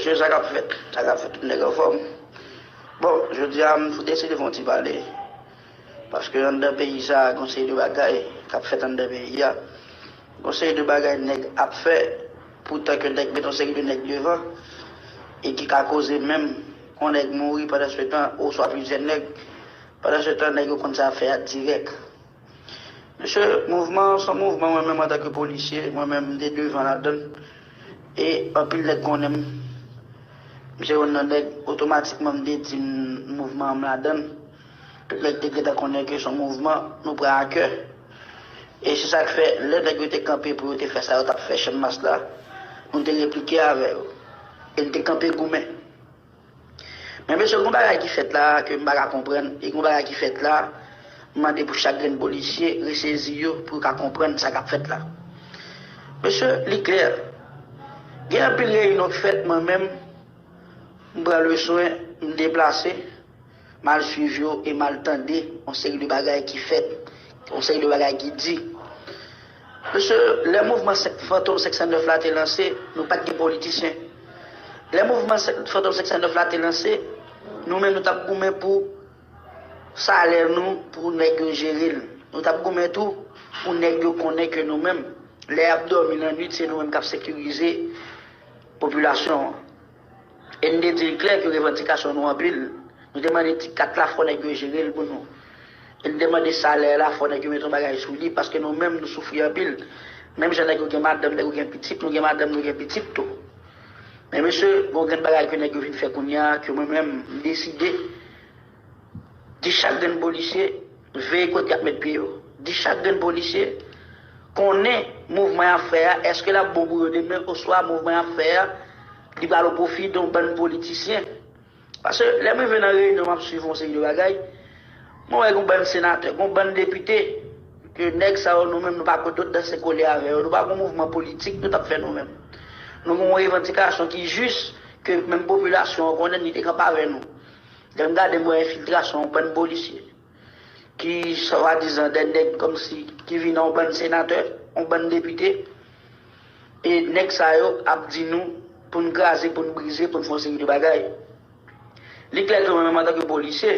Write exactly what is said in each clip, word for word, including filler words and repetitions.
Mesye, sa k ap fèt? Sa k ap fèt, tout nèg anfòm? Bon, jodi a, m deside fè yon ti pale. Paske anndan peyi sa a, gon seri de bagay k ap fèt anndan peyi a. Gon seri de bagay nèg ap fè, poutan ke nèg met yon seri de nèg devan, e ki ka koze menm yon nèg mouri pandan se tan, oswa plizyè nèg, pandan se tan, nèg yo konn sa fè a dirèk. Mesye, mouvman an se yon mouvman, mwen menm antanke polisye, mwen menm m te devan ladan l. E anpil nèg konnen m. M se youn nan nèg, otomatikman m te di m mouvman an m ladan l. Tout nèg te gentan konnen ke se yon mouvman nou pran a kè. E se sa k fè, lè nèg yo te kanpe pou yo te fè sa yo t ap fè, Channmas la, nou te replike avè yo. E n te kanpe goumen. Men mesye, gon bagay ki fèt la ke m pa ka konprann, e gon bagay ki fèt la, m mande pou chak grenn polisye resezi yo pou yo ka konprann sa k ap fèt la. Mesye, li klè. Gen anpil reyinyon k fèt, mwen menm, m pran leswen, m deplase, m al swiv yo e m al tande yon seri de bagay ki fèt, yon seri de bagay ki di. Mesye, lè mouvman senk, Fantom senk san nèf la te lanse, nou pa t gen politisyen. Lè mouvman senk, Fantom senk san nèf la te lanse, nou menm nou t ap goumen pou salè nou, pou nèg yo jere l. Nou t ap goumen tou pou nèg yo konnen ke nou menm, lè y ap dòmi lannwit, se nou menm k ap sekirize popilasyon an. E n te di l klè ke revandikasyon nou anpil. Nou te mande ti kat la, fò nèg yo jere l pou nou. E n te mande salè la, fò nèg yo met yon bagay sou li, paske nou menm, nou soufri anpil. Menm jan nèg yo gen madanm, nèg yo gen pitit, nou gen madanm, nou gen pitit tou. Men mesye, gon grenn bagay ke nèg yo vin fè kounye a, ke mwen menm, m deside di chak grenn polisye, veye kote y ap met pye yo. Di chak grenn polisye, konnen mouvman y ap fè a, èske l ap bon pou yo demen, oswa mouvman y ap fè a, li pral o pwofi de yon bann politisyen. Paske lè m rive nan reyinyon, m ap swiv yon seri de bagay, mwen wè gon bann senatè, gon bann depite, ke nèg sa yo, nou menm, nou pa kote danse kole avè yo, nou pa gon mouvman politik nou t ap fè nou menm. Nou gen yon revandikasyon ki jis, ke menm popilasyon an konnen, li te kanpe avè nou. Lè m gade, m wè enfiltrasyon yon bann polisye ki swadizan de nèg kòmsi ki vin nan yon bann senatè, yon bann depite. E nèg sa yo ap di nou pou n kraze, pou n brize, pou n fè yon seri de bagay. Li klè ke mwen menm antanke polisye,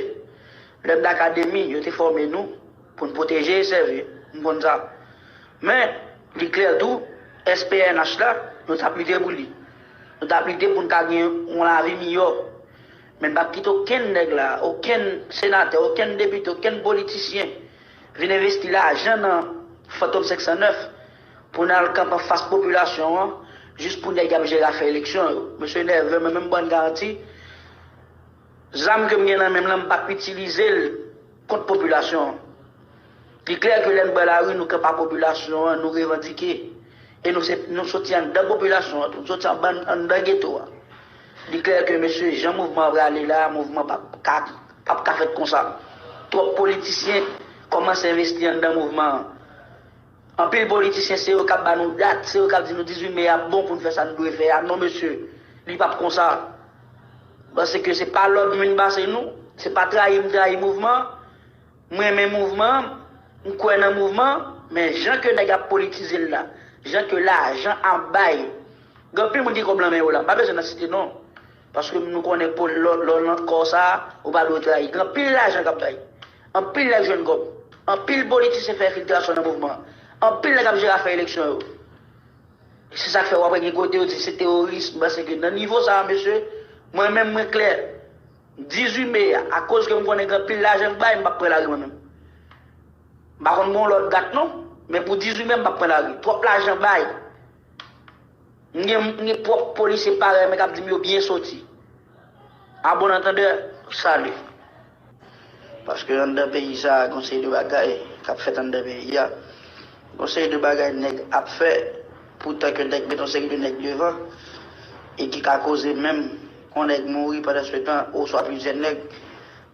lè m t akademi, yo te fòme nou pou n pwoteje e sèvi. M konn sa. Men, li klè tou, S P N H la, nou t ap lite pou li. Nou t ap lite pou n ka gen yon lavi miyò. Men n p ap kite okenn nèg la, okenn senatè, okenn depite, okenn politisyen vin envesti lajan nan Fantom senk san nèf pou n al kanpe anfas popilasyon an, jis pou nèg y ap jere afè eleksyon yo. Mesye nève, men menm ban n garanti, zam ke m gen nan men m lan, m p ap itilize l kont popilasyon an. Li klè ke lè n pran lari, nou kanpe ak popilasyon an, nou revandike. E nou se, nou soti anndan popilasyon an tou, nou soti anba, anndan geto a. Li klè ke, mesye, jan mouvman an prale la, mouvman p ap ka, p ap ka fèt konsa. Twòp politisyen kòmanse envesti anndan mouvman an. Anpil politisyen, se yo k ap ba nou dat, se yo k ap di nou dizuit me a bon pou n fè sa n dwe fè a. Non, mesye, li p ap konsa. Paske se pa lòd m vin pase nou, se pa trayi m trayi mouvman an. M renmen mouvman an, m kwè nan mouvman an, men jan ke nèg ap politize l la, jan ke lajan ap bay, gen anpil moun ki kòb nan men yo la, m pa bezwen nan site non, paske nou konnen pou lè, lè w nan kò sa a, ou pa dwe trayi. Gen anpil lajan k ap bay. Anpil nèg jwenn kòb. Anpil politisyen fè enfiltrasyon nan mouvman an. Anpil nèg ap jere afè eleksyon yo. Se sa k fè w ap wè gen kote yo di se teworis, m panse ke nan nivo sa a, mesye, mwen menm mwen klè. Dizuit me a, akoz ke m konnen gen anpil lajan k bay, m p ap pran lari mwen menm. M pa konn bon lòt dat non, men pou dizuit me m p ap pran lari. Twòp lajan bay. M gen, m gen pwòp polisye parèy mwen k ap di m yo byen soti. A bon antandè, salut. Paske anndan peyi sa a, gon seri de bagay k ap fèt anndan peyi a. Gon seri de bagay nèg ap fè, poutan ke nèg met yon seri de nèg devan, e ki ka koze menm yon nèg mouri pandan se tan, oswa plizyè nèg,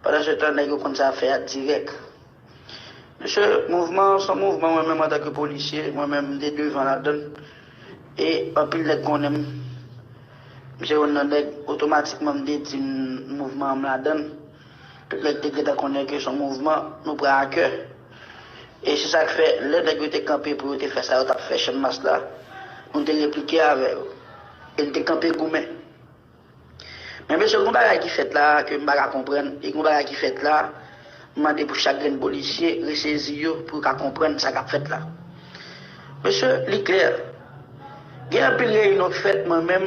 pandan se tan nèg yo konn sa fè a dirèk. Mesye, mouvman an se yon mouvman, mwen menm antanke polisye, mwen menm m te devan ladan l. E anpil nèg konnen m. M se youn nan nèg, otomatikman m te di m mouvman an m ladan l. Tout nèg te gentan konnen ke se yon mouvman nou pran a kè. E se sa k fè, lè nèg yo te kanpe pou yo te fè sa yo t ap fè Channmas la, nou te replike avè yo. E n te kanpe goumen. Men mesye, gon bagay ki fèt la ke m pa ka konprann, e gon bagay ki fèt la, m mande pou chak grenn polisye resezi yo pou yo ka konprann sa k ap fèt la. Mesye, li klè. Gen anpil reyinyon k fèt, mwen menm,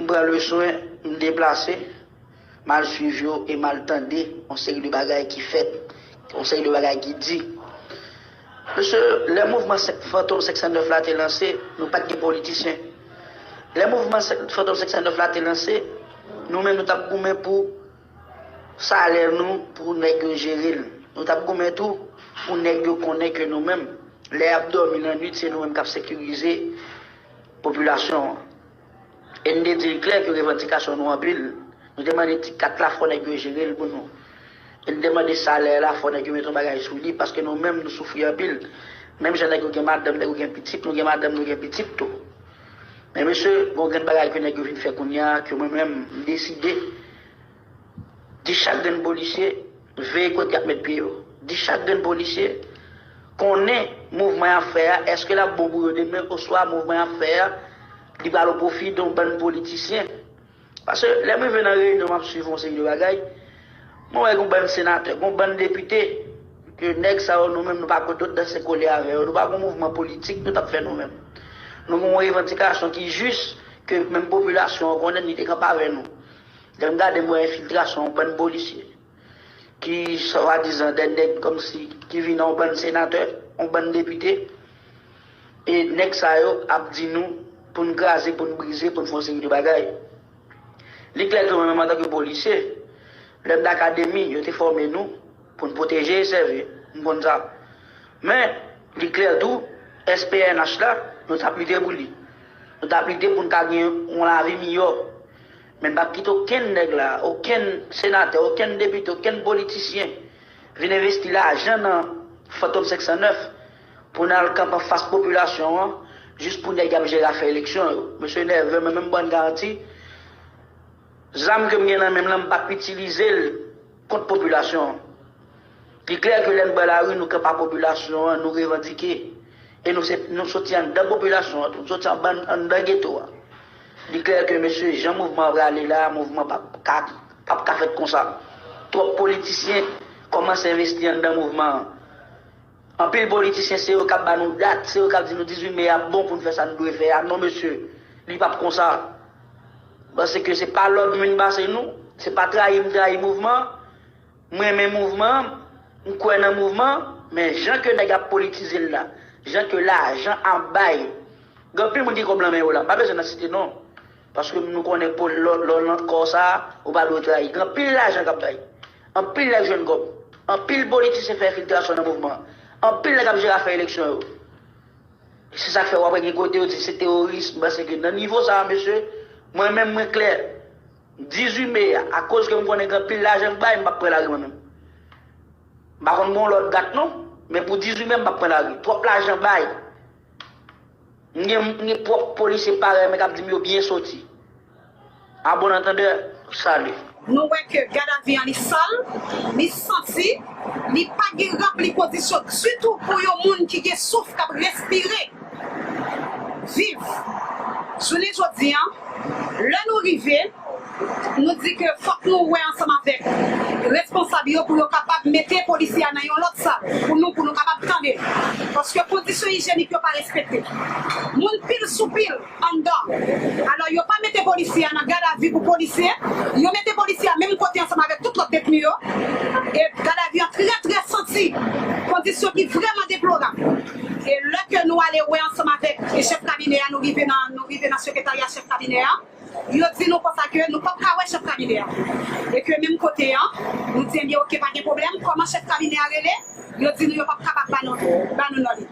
m pran le swen, m deplase, m al swiv yo e m al tande yon seri de bagay ki fèt, yon seri de bagay ki di. Mesye, lè mouvman Fantom senk san nèf la te lanse, nou pa t gen politisyen. Lè mouvman Fantom senk san nèf la te lanse, nou menm nou t ap goumen pou salè nou, pou nèg yo jere l. Nou t ap goumen tou pou nèg yo konnen ke nou menm, lè y ap dòmi lannwit, se nou menm k ap sekirize popilasyon an. E n te di l klè ke revandikasyon nou anpil. Nou te mande ti kat la, fò nèg yo jere l pou nou. E n te mande salè la, fò nèg yo mete yon bagay sou li, paske nou menm nou soufri anpil. Menm jan nèg yo gen madanm, nèg yo gen pitit, nou gen madanm, nou gen pitit tou. Men mesye, gon grenn bagay ke nèg yo vin fè kounye a, ke mwen menm, m deside di chak grenn polisye, veye kote y ap met pye yo. Di chak grenn polisye, konnen mouvman y ap fè a, èske l ap bon pou yo demen, oswa mouvman y ap fè a, li pral o pwofi de yon bann politisyen. Paske lè m rive nan reyinyon, m ap swiv yon seri de bagay, mwen wè gon bann senatè, gon bann depite, ke nèg sa yo, nou menm, nou pa pote danse kole avè yo, nou pa gon mouvman politik nou t ap fè nou menm. Nou gon revandikasyon ki jis, ke menm popilasyon an konnen li te kanpe avè nou. Lè m gade, m wè enfiltrasyon yon bann polisye ki swadizan de nèg kòmsi ki vin yon bann senatè, yon bann depite, e nèg sa yo ap di nou pou n kraze, pou n brize, pou n fè yon seri de bagay. Li klè ke mwen menm antanke polisye, lè m t akademi, yo te fòme nou pou n pwoteje e sèvi, m konn sa. Men, li klè tou, S P N H la, nou t ap lite pou li. Nou t ap lite pou n ka gen yon lavi miyò. Men n p ap kite okenn nèg la, okenn senatè, okenn depite, okenn politisyen vin envesti lajan nan Fantom senk san nèf pou n al kanpe anfas popilasyon an, jis pou nèg y ap jere afè eleksyon yo. Mesye nève, mwen menm, m ba n garanti, zam ke m gen nan men m lan, m p ap itilize l kont popilasyon an. Li klè ke lè n pran lari, nou kanpe ak popilasyon an, nou revandike. E nou se, nou soti anndan popilasyon an tou, nou soti anba, anndan geto a. Li klè ke, mesye, jan mouvman an prale la, mouvman p ap ka, p ap ka fèt konsa. Twòp politisyen kòmanse envesti anndan mouvman an. Anpil politisyen, se yo k ap ba nou dat, se yo k ap di nou dizuit me a bon pou n fè sa n dwe fè a. Non, mesye, li p ap konsa. Paske se pa lòd m vin pase nou, se pa trayi m trayi mouvman an. M renmen mouvman an, m kwè nan mouvman an, men jan ke nèg ap politize l la, jan ke lajan ap bay, gen anpil moun ki gen kòb nan men yo la, m pa bezwen nan site non. Paske nou konnen pou lè, lè w nan kò sa a, ou pa dwe trayi. Gen anpil lajan k ap bay. Anpil nèg jwenn kòb. Anpil politisyen fè enfiltrasyon nan mouvman an. Anpil nèg ap jere afè eleksyon yo. Se sa k fè w ap wè gen kote yo di se teworis. M panse ke nan nivo sa a, mesye, mwen menm mwen klè. Dizuit me a, akoz ke m konnen gen anpil lajan k bay, m p ap pran lari mwen menm. M pa konn bon lòt dat non, men pou dizuit me a, m p ap pran lari. Twòp lajan bay. M gen, m gen pwòp polisye parèy mwen k ap di m yo byen soti. A bon antandè, sali. Nou wè ke gadavi an li sal, li santi, li pa gen ranpli kondisyon ditou pou yon moun ki gen souf k ap respire, viv. Jounen jodi an, lè nou rive, nou di ke fòk nou wè ansanm avèk responsab yo pou yo kapab mete polisye a nan yon lòt sal pou nou, pou nou kapab tande. Paske kondisyon ijyenik yo pa respekte. Moun pil sou pil anndan. Alò, yo pa mete polisye a nan gadavi pou polisye, yo mete polisye a menm kote ansanm avèk tout lòt detni yo. E gadavi an trè, trè santi. Kondisyon ki vrèman deplorab. E lè ke nou ale wè ansanm avèk chèf kabinè a, nou rive nan, nou rive nan sekretarya chèf kabinè a, yo di nou konsa ke nou p ap ka wè chèf kabinè a. E ke menm kote an, nou di, ebyen, oke, pa gen pwoblèm. Kòman chèf kabinè a rele? Yo di nou yo p ap kapab ba nou, ba nou non li.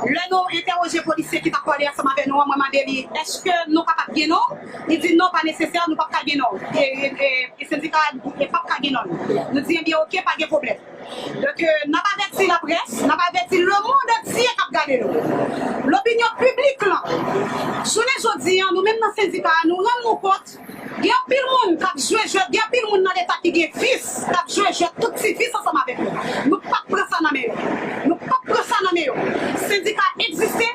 Lè nou entèwoje polisye ki t ap pale ansanm avèk nou an, mwen mande li, èske nou kapab gen non? Li di, non, pa nesesè, nou p ap ka gen non. E, e, e, e sendika a, e p ap ka gen non. Nou di, ebyen, oke, pa gen pwoblèm. Donk, euh, n ap avèti laprès, n ap avèti lemonn antye k ap gade nou. Lopinyon piblik lan. Jounen jodi an, nou menm nan sendika a, nou rann nou kont, gen anpil moun k ap jwe jwèt, gen anpil moun nan Leta ki gen vis, k ap jwe jwèt tout ti vis ansanm avèk nou. Nou p ap pran sa nan men yo. Nou p ap pran sa nan men yo. Sendika egziste,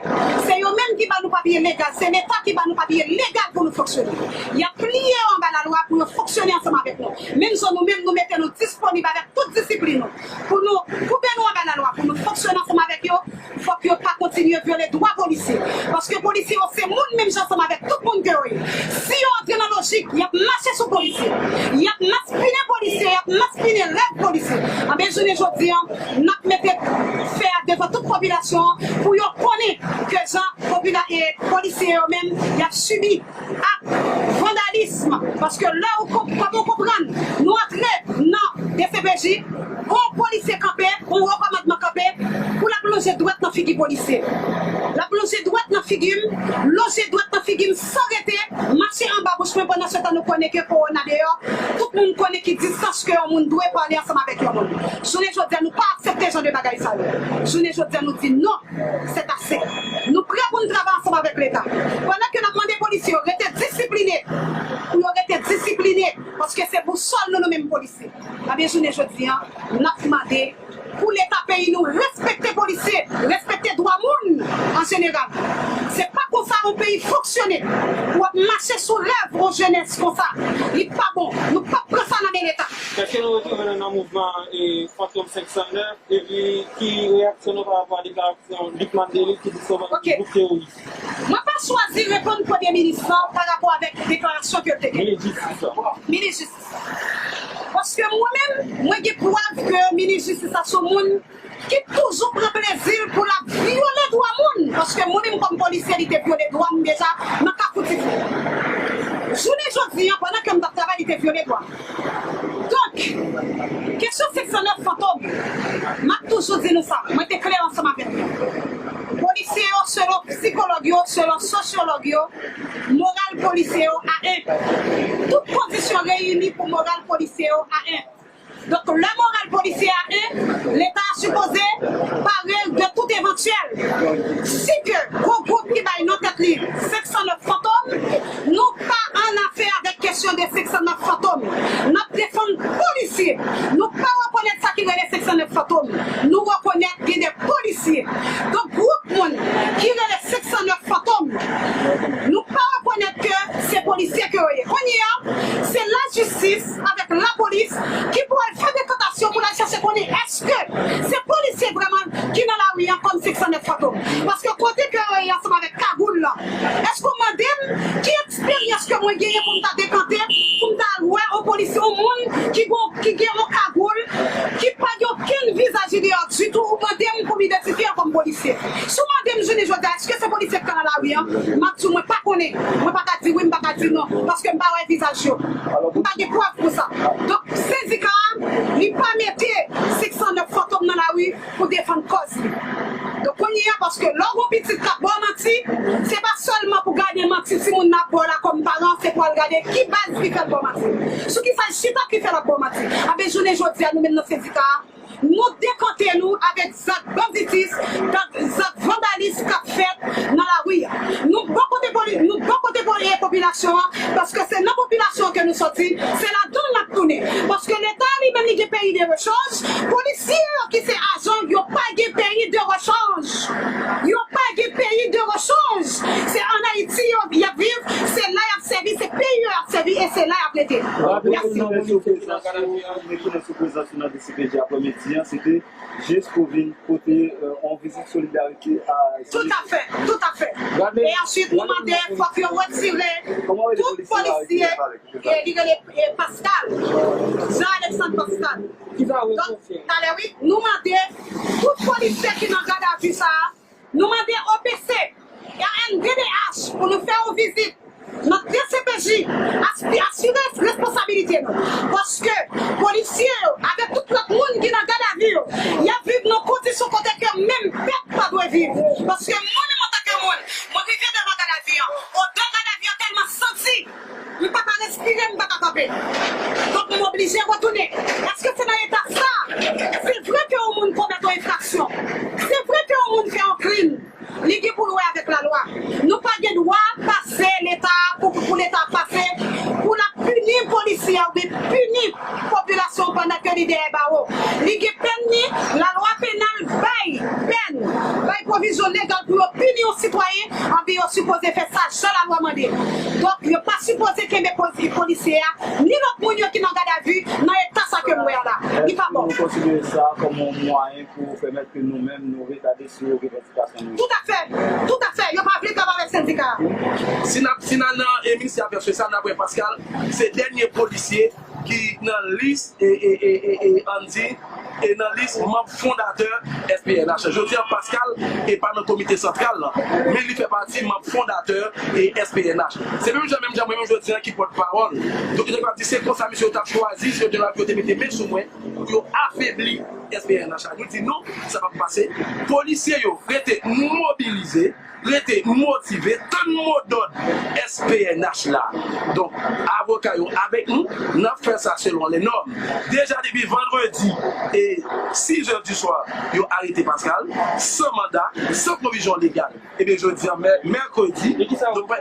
se yo menm ki ba nou papye legal, se Leta ki ba nou papye legal pou nou fonksyone. Y ap pliye yo anba lalwa pou yo fonksyone ansanm avèk nou. Menm jan nou menm, nou mete nou disponib avèk tout disiplin nou pou nou koube nou anba lalwa, pou nou fonksyone ansanm avèk yo. Fòk yo pa kontinye vyole dwa polisye. Paske polisye yo se moun menm jan ansanm avèk tout moun ke yo ye. Si yo antre nan lojik, y ap mache sou polisye. Y ap maspinen polisye, y ap maspinen rèv polisye. Anben, jounen jodi a, n ap mete fè a devan tout popilasyon an pou yo konnen ke jan popila-, e, polisye yo menm, y ap sibi ak vandalism. Paske lè ou konp-, kòm ou konprann, nou antre nan D C P J, yon polisye kanpe, yon wo kòmandman kanpe, pou l ap lonje dwèt nan figi polisye. L ap lonje dwèt nan figi m, lonje dwèt nan figi m san rete, mache anba bouch mwen, pandan se tan nou konnen ke kowona deyò, tout moun konnen ki distans ke yon moun dwe pale ansanm avèk yon moun. Jounen jodi a, nou pa aksepte jan de bagay sa yo. Jounen jodi a, nou di non. C'est assez. Nou prè pou n travay ansanm avèk Leta. Pandan ke n ap mande polisye yo rete disipline, pou yo rete disipline, paske se bousòl nou, nou menm polisye. Ebyen, jounen jodi a, n ap mande pou Leta peyi nou respekte polisye, respekte dwa moun an jeneral. Se pa konsa yon peyi fonksyone. W ap mache sou rèv yon jenès konsa. Li pa bon. Nou p ap pran sa nan men Leta. Èske nou retwouve nou nan mouvman, e, Fantom senk san nèf? Epi, ki reyaksyon nou pa rapò a deklarasyon Luc Martelly ki di Sauvage se gwoup teworis? Mwen pa chwazi reponn Premye Minis lan pa rapò avèk deklarasyon ke l te gen. Minis Jistis la. Minis Jistis la. Paske mwen menm, mwen gen prèv ke Minis Jistis la se yon moun ki toujou pran plezi l pou l ap vyole dwa moun. Paske mwen menm kòm polisye, li te vyole dwa m deja nan Kafou Tifou. Jounen jodi a, pandan ke m t ap travay, li te vyole dwa m. Donk, kesyon senk san nèf Fantom, m ap toujou di nou sa, mwen te klè ansanm avèk nou. Polisye yo, selon sikològ yo, selon sosyològ yo, moral polisye yo a en. Tout kondisyon reyini pou moral polisye yo a en. Donk, lè moral polisye a en, Leta a sipoze pare de tout evantyèl. Si ke gwo gwoup ki bay non tèt li senk san nèf Fantom, nou pa an afè avèk kesyon de senk san nèf Fantom. N ap defann polisye. Nou pa rekonèt sa ki rele senk san nèf Fantom. Nou rekonèt gen de polisye. Donk, gwoup moun ki rele senk san nèf Fantom, nou pa rekonèt ke se polisye ke yo ye. Kounye a, se lajistis avèk lapolis ki pou al fè dekantasyon pou l al chèche konnen èske se polisye vrèman ki nan lari a kòm senk san nèf Fantom. Paske kote ke yo ye ansanm avèk kagoul la, èske w mande m ki eksperyans ke mwen genyen pou m ta dekante, pou m ta al wè yon polisye, yon moun ki gon, ki gen yon kagoul, ki pa gen okenn vizaj li deyò ditou, ou mande m pou m idantifye l kòm polisye. Si w mande m jounen jodi a, èske se polisye k nan lari a, m ap di w mwen pa konnen. Mwen pa ka di wi, m pa ka di non, paske m pa wè vizaj yo. M pa gen prèv pou sa. Donk, sendika a, li pa mete senk san nèf Fantom nan lari pou defann kòz li. Donk, kounye a, paske lè w gon pitit k ap ba w manti, se pa sèlman pou gade manti timoun nan ap ba w la kòm paran, se pou al gade ki baz ki fè l ba w manti. Sou ki sa l chita ki fè l ap ba w manti. Anben, jounen jodi a, nou menm nan sendika a, nou dekante nou avèk zak banditis, zak, zak vandalis k ap fèt nan lari a. Nou bò kote poli-, nou bò kote poli-, popilasyon an, paske se nan popilasyon an ke nou sòti, se ladan l n ap tounen. Paske Leta li menm li gen peyi de rechanj, polisye yo ki se ajan, yo pa gen peyi de rechanj. Yo pa gen peyi de rechanj. Se ann Ayiti yo, y ap viv, se la y ap sèvi, se peyi yo y ap sèvi e se la y ap rete. Mèsi. Mwen retounen sou prezans ou nan D C P J aprèmidi an, se te jis pou vin pote, euh, yon vizit solidarite a. Toutafè, toutafè. E answit, nou mande fòk yo retire tout polisye, e li rele, e, Pascal, Jean Alexandre Pascal. Donk, talè, wi, nou mande tout polisye ki nan gadavi sa a, nou mande O P C, R N D D H pou nou fè yon vizit nan D C P J, aspi-, asire responsabilite nou. Paske polisye yo, avèk tout lòt moun ki nan gadavi yo, y ap viv nan kondisyon kote ke menm pèp pa dwe viv. Paske mwen menm antanke moun, mwen rive devan gadavi an, odè gadavi an tèlman santi, m pa ka respire, m pa ka kanpe. Donk, m oblije retounen. Èske se nan eta sa, se vre ke yon moun komèt yon enfraksyon, se vre ke yon moun fè yon krim, li gen pou l wè avèk lalwa. Nou pa gen dwa pase Leta pou, pou Leta pase, pou l ap pini polisye a oubyen pini popilasyon pandan ke li dèyè bawo. Li gen pèn li, lalwa penal bay pèn. legal pou yo pini yon sitwayen, anben yo sipoze fè sa jan lalwa mande. Donk, yo pa sipoze kenbe poz-, polisye a, ni lòt moun yo ki nan gadavi, nan eta sa ke m wè a la. Li pa bon. Èske nou konsidere sa kòm yon mwayen pou pèmèt ke nou menm nou retade sou revandikasyon nou? Toutafè, toutafè, yo pa vle travay avèk sendika a. Si n ap, si n al nan, e, Ministè Afè Sosyal, n ap wè Pascal, se dènye polisye ki nan lis, e, e, e, e, e, ann di, e nan lis manm fondatè S P N H. Jodi a, Pascal e pa nan komite santral lan, men li fè pati manm fondatè e S P N H. Se menm jan, menm jan mwen menm jodi a ki pòtpawòl. Donk, yo te kapab di se konsa misye yo t ap chwazi, si yo te la, yo te mete men sou mwen, pou yo afebli S P N H la. Nou di non, sa p ap pase. Polisye yo rete mobilize, rete motive, tann modòd S P N H la. Donk, avoka yo avèk nou, n ap fè sa selon lè nòm. Deja depi vandredi e sis è di swa, yo arete Pascal, san manda, san pwovizyon legal. Ebyen, jodi a, mè-, mèkredi, donk,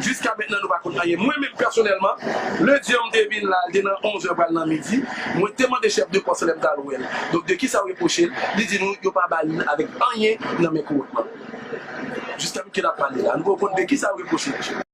jiska mentnan, nou pa konn anyen. Mwen menm, pèsonèlman, lendi an, m te vin la, l te nan onz è, pral nan midi. Mwen te mande chèf de pòs lè m t al wè l. Donk, de ki sa yo repwoche l? Li di nou, yo pa ba l avèk anyen nan men kowòtman. Jiska m ke n ap pale la, nou poko konn de ki sa yo repwoche l.